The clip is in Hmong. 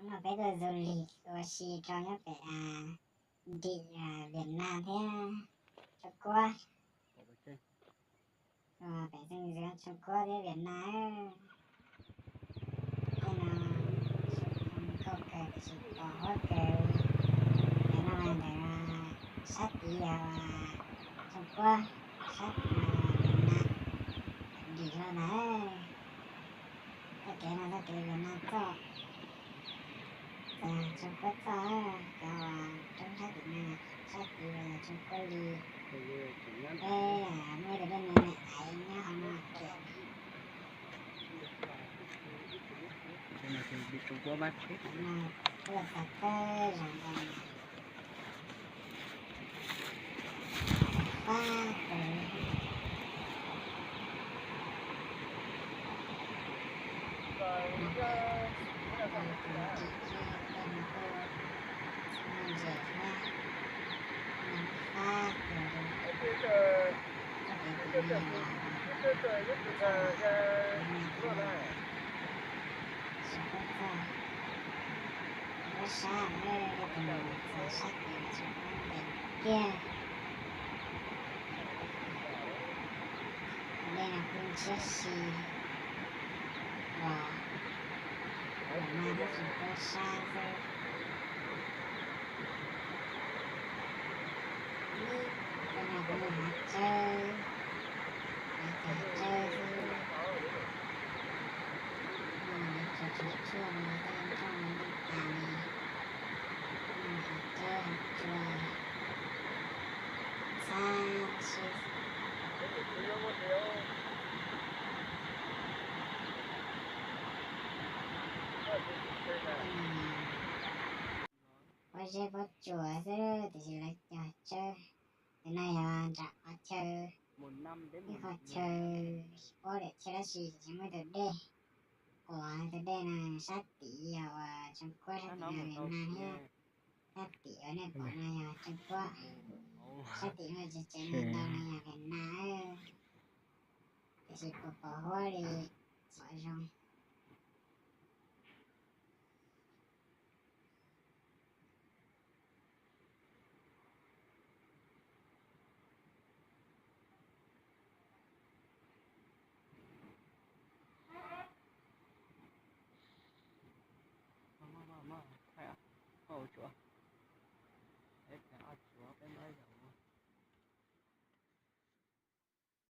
Hnub no peb tuaj du lịch ua si rau nyob pem nrim Việt Nam thiab Trung Quốc. Pem xeev Trung Quốc thiab Việt Nam. Tej no zoo nkauj kawg tiam sis pos huab kawg. Cov no ntawm sab tid yog Trung Quốc, sab Việt Nam dim hlo ntag. Txoj kev no txoj kev Việt Nam txoj, Trung Quốc txoj, cov uas roob sab tim no, sab tid yog Trung Quốc li. Peb muaj ib tug dej me me aiv nyob hauv no kiag. Tuaj txog teb zog ntawd, fab kawg li. Tus ntsim zej tej no kuj muaj ntses thiab, fab kawg li. Txoj kev tim no yog Trung Quốc txoj, Trung Quốc sab, tej tus mus txog sab tid Trung Quốc ntev tiag. Tus dej no kuj ntshiab si uas Việt Nam thiab Trung Quốc sab xwb. Tej no kuj yog hav tsawb, hav tsawb xwb. Tsuag tsuag tsuag no tej nroj no nyob tas li. Hav tsawb hav tsua txhab xwb. Pob zeb pob tsuas xwb tiam sis lawv cog tsawb. Tus no yog nram qhov chaw, ib qho chaw pob liam thiab dab tsi tiam sis muaj tus dej quas, tus dej no sab tid yog uas Trung Quốc, sab tim no Việt Nam thiab, sab tim uas nej pom no yog Trung Quốc, sab tim no tsev tsev ntau no yog Việt Nam, tiam sis pos pos huab li, pom zoo.